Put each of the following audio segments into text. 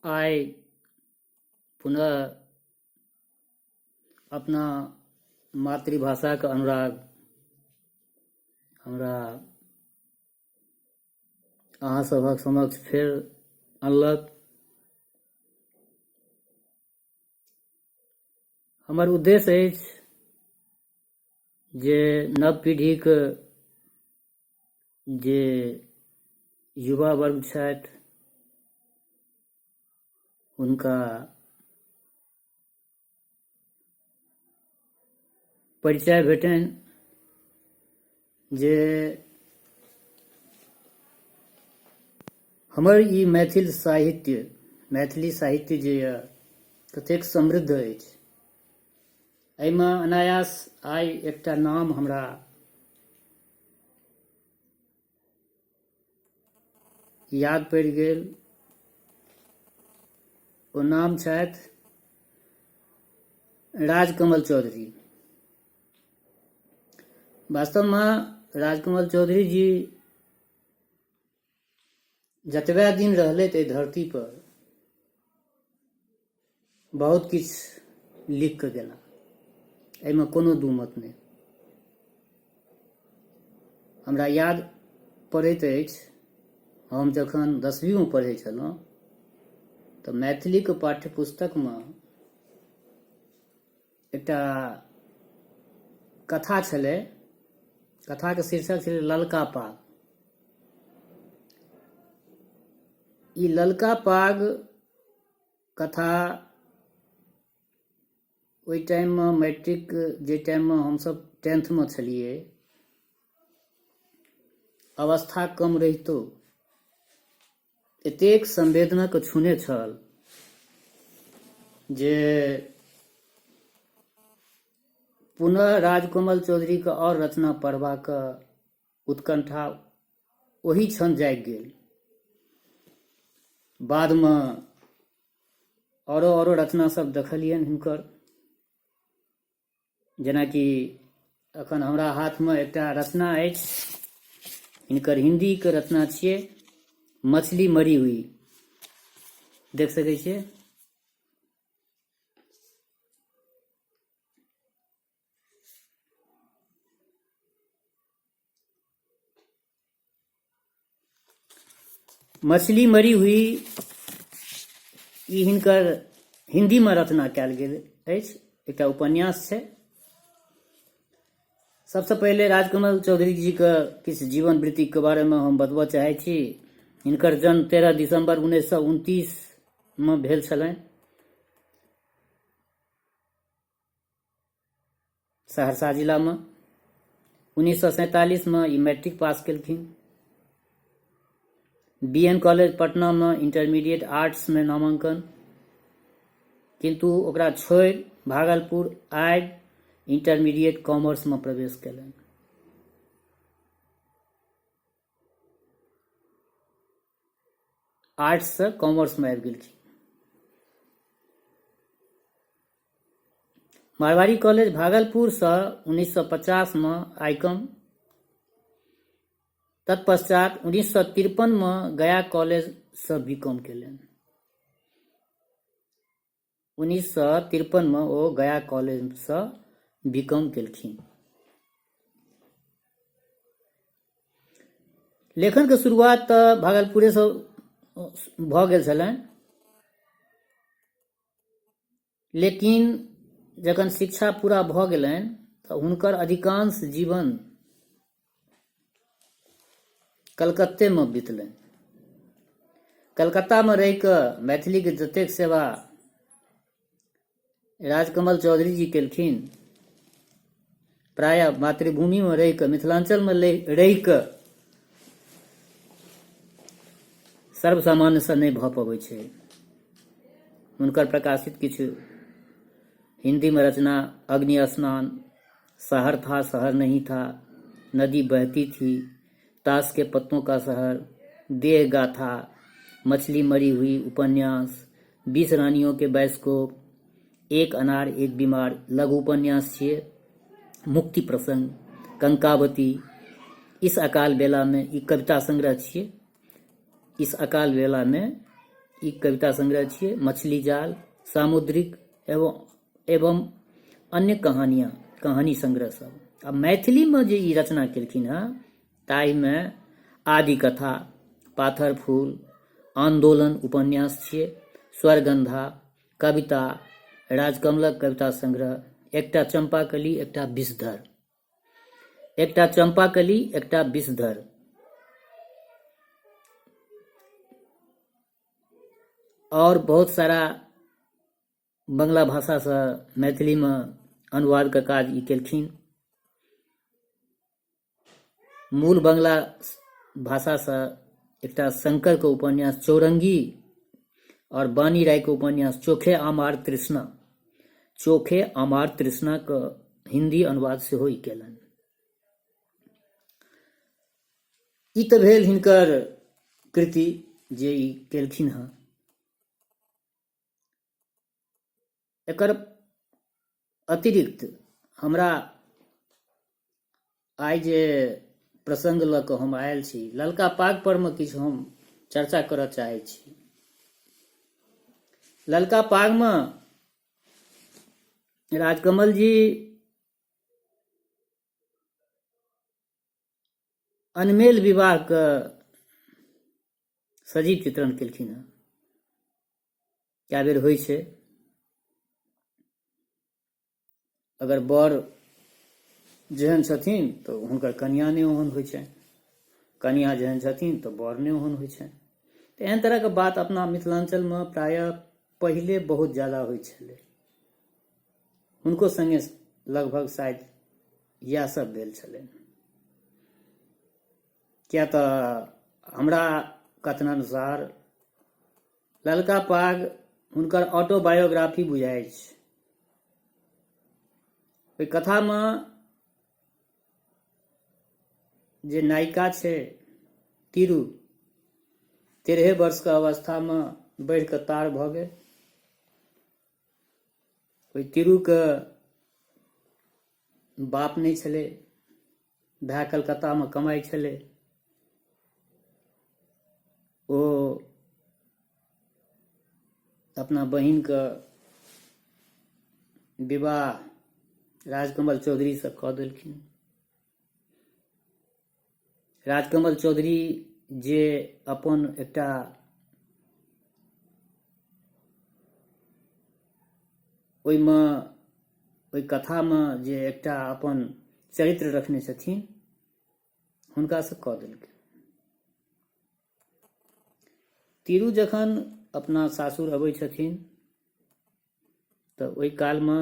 आइ पुनः अपना मातृभाषाके अनुराग हमरा अहाँ सभक समक्ष फेर अनलक। हमर उद्देश्य अछि जे नव पीढ़ीके जे युवा वर्ग छथि हुनका परिचय भेटनि जे हमर ई मैथिल साहित्य मैथिली साहित्य जे यऽ कतेक समृद्ध अछि। एहिमे अनायास आइ एकटा नाम हमरा याद पड़ि गेल, ओ नाम छथि राजकमल चौधरी। वास्तवमे राजकमल चौधरी जी जतबे दिन रहलथि एहि धरती पर बहुत किछु लिख कऽ गेला, एहिमे कोनो दू मत नहि। हमरा याद पड़ैत अछि, हम जखन 10वींमे पढ़ै छलहुँ तऽ मैथिलीके पाठ्यपुस्तकमे एकटा कथा छलै, कथाके शीर्षक छलै ललका पाग। ई ललका पाग कथा ओहि टाइममे मैट्रिक जे टाइममे हमसभ टेंथमे छलियै, अवस्था कम रहितो एतेक संवेदनाके छूने छल जे पुनः राजकमल चौधरीके आओर रचना पढ़बाक उत्कण्ठा ओही क्षण जागि गेल। बादमे औरो औरो रचना सब देखलियनि हुनकर, जेनाकि एखन हमरा हाथमे एकटा रचना अछि, हिनकर हिन्दीके रचना छियै मछली मरी हुई, देख सकै छियै। मछली मरी हुई ई हिनकर हिन्दीमे रचना कयल गेल अछि, एकटा उपन्यास छै। सबसँ पहिले राजकमल चौधरी जीके किछु जीवन वृत्तिके बारेमे हम बतबऽ चाहै छी। हिनकर जन्म 13 दिसम्बर 1929मे भेल छलनि सहरसा जिलामे। 1947मे ई मैट्रिक पास केलखिन। बी एन कॉलेज पटनामे इंटरमीडिएट आर्ट्समे नामाङ्कन, किन्तु ओकरा छोड़ि भागलपुर आबि इंटरमीडिएट कॉमर्समे प्रवेश केलनि। आर्ट्ससँ कॉमर्समे आबि गेलखिन। मारवाड़ी कॉलेज भागलपुरसँ 1950मे आइकम, तत्पश्चात 1953मे गया कॉलेजसँ बी कॉम केलनि। 1953मे ओ गया कॉलेजसँ बी कॉम केलखिन। लेखनके शुरुआत तऽ भागलपुरेसँ भऽ गेल छलनि, लेकिन जखन शिक्षा पूरा भऽ गेलनि तऽ हुनकर अधिकांश जीवन कलकत्तेमे बितलनि। कलकत्तामे रहि कऽ मैथिलीके जतेक सेवा राजकमल चौधरी जी केलखिन, प्रायः मातृभूमिमे रहि कऽ मिथिलाञ्चलमे रहि कऽ सर्वसामान्यसँ नहि भऽ पबै छै। हुनकर प्रकाशित किछु हिन्दीमे रचना अग्नि स्नान, शहर था शहर नहीं था, नदी बहती थी, ताश के पत्तों का शहर, देह गाथा, मछली मरी हुई उपन्यास, 20 रानियों के बाइस्कोप, एक अनार एक बीमार लघु उपन्यास छियै, मुक्ति प्रसंग, कंकावती, इस अकाल बेला में ई कविता संग्रह छियै, इस अकाल बेला में ई कविता संग्रह छियै, मछली जाल, सामुद्रिक एवं एवं अन्य कहानियाँ, कहानी संग्रह सब। आ मैथिलीमे जे ई रचना केलखिन हेँ ताहिमे आदि कथा, पाथर फूल, आन्दोलन उपन्यास छियै, स्वरगन्धा कविता, राजकमलक कविता संग्रह, एकटा चम्पाकली एकटा विषधर, एकटा चम्पाकली एकटा विषधर। आओर बहुत सारा बंगला भाषासँ मैथिलीमे अनुवादके काज ई केलखिन। मूल बंगला भाषासँ एकटा शंकरके उपन्यास चौरंगी आओर बानी रायके उपन्यास चोखे आमार तृष्णा, चोखे आमार तृष्णाके हिन्दी अनुवाद सेहो ई केलनि। ई तऽ भेल हिनकर कृति जे ई केलखिन हँ। एकर अतिरिक्त हमरा आइ जे प्रसङ्ग लऽ कऽ हम आयल छी, ललका पाग परमे किछु हम चर्चा करऽ चाहै छी। ललका पागमे राजकमल जी अनमेल विवाहके सजीव चित्रण केलखिन हँ। कए बेर होइ छै अगर बर जेहन छथिन तऽ हुनकर कनिआँ नहि ओहन होइ छनि, कनिआँ जेहन छथिन तऽ बर नहि ओहन होइ छनि। तऽ एहन तरहके बात अपना मिथिलाञ्चलमे प्रायः पहिले बहुत ज्यादा होइ छलै। हुनको सङ्गे लगभग शायद इएह सब भेल छलनि, किया तऽ हमरा कथनानुसार ललका पाग हुनकर ऑटोबायोग्राफी बुझाइ छै। ओहि कथामे जे नायिका छै तिरु, 13 वर्षके अवस्थामे बढ़ि कऽ तार भऽ गेल। ओहि तिरुके बाप नहि छलै, भाय कलकत्तामे कमाइ छलै। ओ अपना बहिनके विवाह राजकमल चौधरीसँ कऽ देलखिन। राजकमल चौधरी जे अपन एकटा ओहिमे ओहि कथामे जे एकटा अपन चरित्र रखने छथिन हुनकासँ कऽ देलखिन। तिरु जखन अपना सासुर अबै छथिन तऽ ओहि कालमे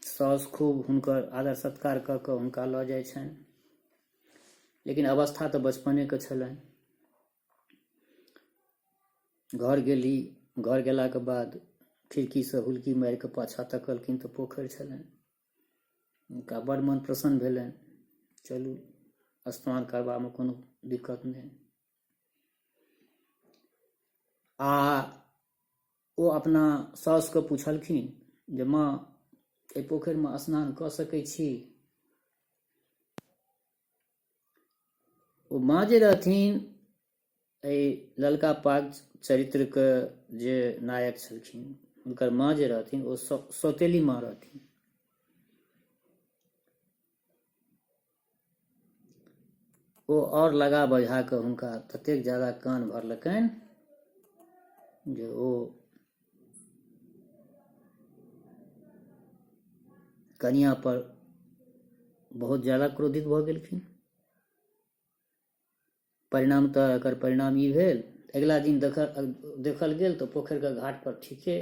साउस खूब हुनकर आदर सत्कार कऽ कऽ हुनका लऽ जाइ छनि, लेकिन अवस्था तऽ बचपनेके छलनि। घर गेली, घर गेलाके बाद खिड़कीसँ हुलकी मारि कऽ पाछाँ तकलखिन तऽ पोखरि छलनि। हुनका बड़ मन प्रसन्न भेलनि, चलू स्नान करबामे कोनो दिक्कत नहि। आ ओ अपना साउसके पुछलखिन जे माँ एहि पोखरिमे स्नान कऽ सकै छी? ओ माँ जे रहथिन एहि ललका पाग चरित्रके जे नायक छलखिन हुनकर माँ जे रहथिन ओ सौतेली माँ रहथिन। ओ आओर लगा बझा कऽ हुनका ततेक ज्यादा कान भरलकनि जे ओ कनिआँ पर बहुत ज्यादा क्रोधित भऽ गेलखिन। परिणामतः एकर परिणाम ई भेल, अगिला दिन देखल गेल तऽ पोखरिके घाटपर ठीके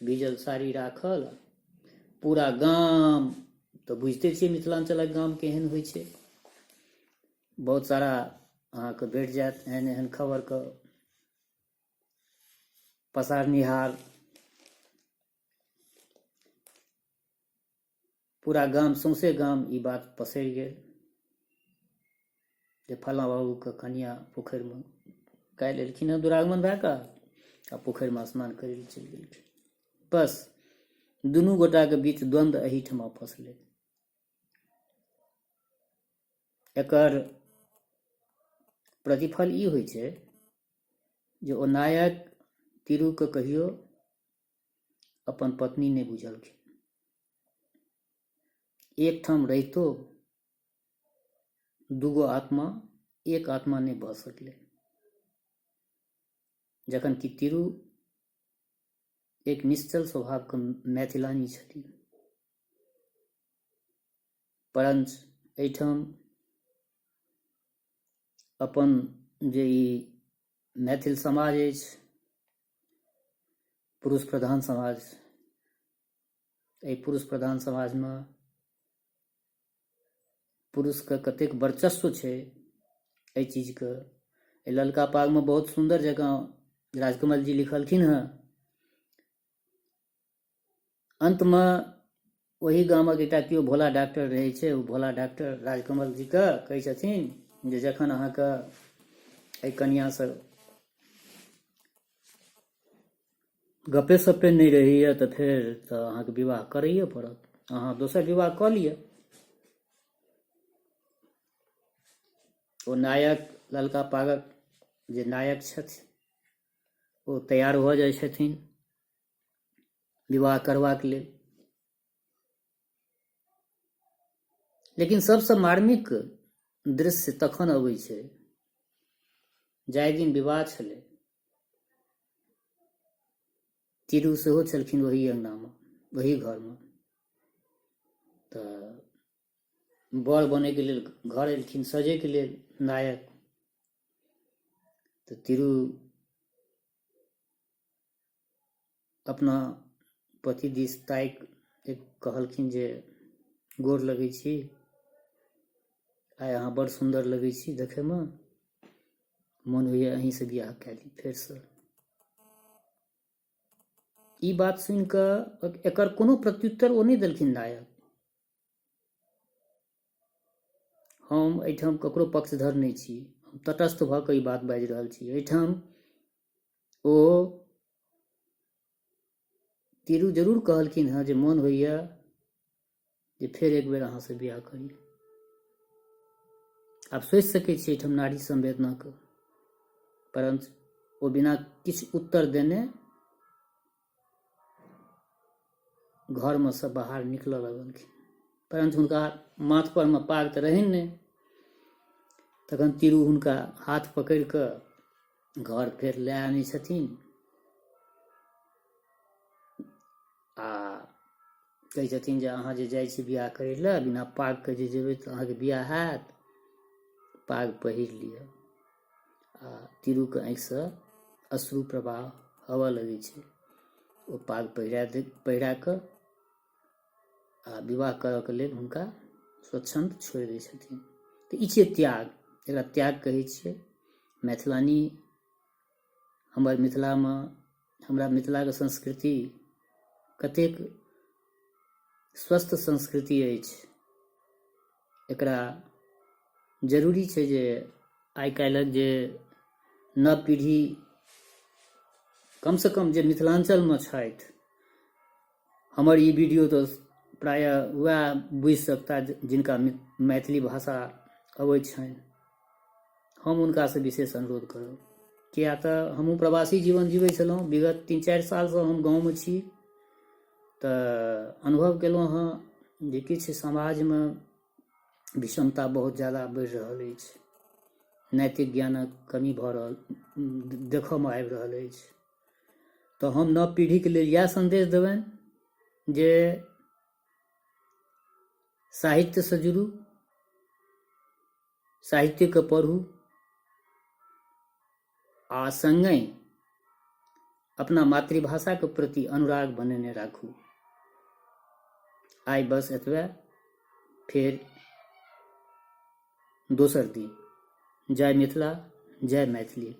भीजल साड़ी राखल। पूरा गाम तऽ बुझिते छियै मिथिलाञ्चलक गाम केहन होइ छै, बहुत सारा अहाँके भेट जायत एहन एहन खबरके पसारनिहार। पूरा गाम, सौंसे गाम ई बात पसरि गेल जे फलाँ बाबूके कनिआँ पोखरिमे काल्हि एलखिन हँ दुरागमन भए कऽ आ पोखरिमे स्नान करै लए चलि गेलखिन। बस दुनू गोटाके बीच द्वन्द्व एहिठमा फँसलै। एकर प्रतिफल ई होइ छै जे ओ नायक तिरुके कहियो अपन पत्नी नहि बुझलखिन। एकठाम रहितो दूगो आत्मा एक आत्मा नहि भऽ सकलै, जखन कि तिरु एक निश्चल स्वभावके मैथिलानी छली। परञ्च एहिठाम अपन जे ई मैथिल समाज अछि, पुरुष प्रधान समाज, एहि पुरुष प्रधान समाजमे पुरुषके कतेक वर्चस्व छै एहि चीजके एहि ललका पागमे बहुत सुन्दर जकाँ राजकमल जी लिखलखिन हँ। अन्तमे ओही गामक एकटा केओ भोला डॉक्टर रहै छै, ओ भोला डॉक्टर राजकमल जीके कहै छथिन जे जखन अहाँके एहि कनिआँसँ गपे सपे नहि रहैए तऽ फेर तऽ अहाँके विवाह करैए पड़त, अहाँ दोसर विवाह कऽ लिअ। ओ नायक ललका पागक जे नायक छथि ओ तैयार भऽ जाइ छथिन विवाह करबाक लेल। लेकिन सबसँ मार्मिक दृश्य तखन अबै छै जाहि दिन विवाह छलै। तिरु सेहो छलखिन ओही अङ्गनामे, ओही घरमे। तऽ बर बनैके लेल घर एलखिन सजैके लेल नायक। तऽ तिरु अपना पति दिस ताकि एक कहलखिन जे गोर लगै छी, आइ अहाँ बड़ सुन्दर लगै छी देखैमे, मोन होइए अहीँसँ बियाह कए ली फेरसँ। ई बात सुनि कऽ एकर कोनो प्रत्युत्तर ओ नहि देलखिन नायक। हम एहिठाम ककरो पक्षधर नहि छी, हम तटस्थ भऽ कऽ ई बात बाजि रहल छी। एहिठाम ओ तिरु जरूर कहलखिन हँ जे मोन होइए जे फेर एक बेर अहाँसँ बियाह करी। आब सोचि सकै छी एहिठाम नारी संवेदनाके। परञ्च ओ बिना किछु उत्तर देने घरमे सँ बाहर निकलऽ लगलखिन। परञ्च हुनका माथ परमे पाग तऽ रहनि नहि। तखन तिरु हुनका हाथ पकड़ि कऽ घर फेर लए आनै छथिन आ कहै छथिन जे अहाँ जे जाइ छी बियाह करै लए, बिना पागके जे जेबै तऽ अहाँके बियाह हैत, पाग पहिर लिअ। आ तिरुके आँखिसँ अश्रु प्रवाह होबऽ लगै छै। ओ पाग पहिरा कऽ आ विवाह करऽके लेल हुनका स्वच्छन्द छोड़ि दै छथिन। तऽ ई छियै त्याग, एकरा त्याग कहै छियै। मैथिलानी हमर मिथिलामे, हमरा मिथिलाके संस्कृति कतेक स्वस्थ संस्कृति अछि, एकरा जरूरी छै जे आइ काल्हिक जे नव पीढ़ी कमसँ कम जे मिथिलाञ्चलमे छथि, हमर ई वीडियो तऽ प्रायः वएह बुझि सकता जिनका मैथिली भाषा अबै छनि। हम हुनकासँ विशेष अनुरोध करब, किया तऽ हमहूँ प्रवासी जीवन जीबै छलहुँ, विगत 3-4 सालसँ हम गाँवमे छी, तऽ अनुभव केलहुँ हँ जे किछु समाजमे विषमता बहुत ज्यादा बढ़ि रहल अछि, नैतिक ज्ञानक कमी भऽ रहल देखऽमे आबि रहल अछि। तऽ हम नव पीढ़ीके लेल इएह सन्देश देबनि जे साहित्यसँ जुड़ू, साहित्यके पढ़ू आ सङ्गहि अपना मातृभाषाके प्रति अनुराग बनेने राखू। आइ बस एतबे, फेर दोसर दिन। जय मिथिला, जय मैथिली।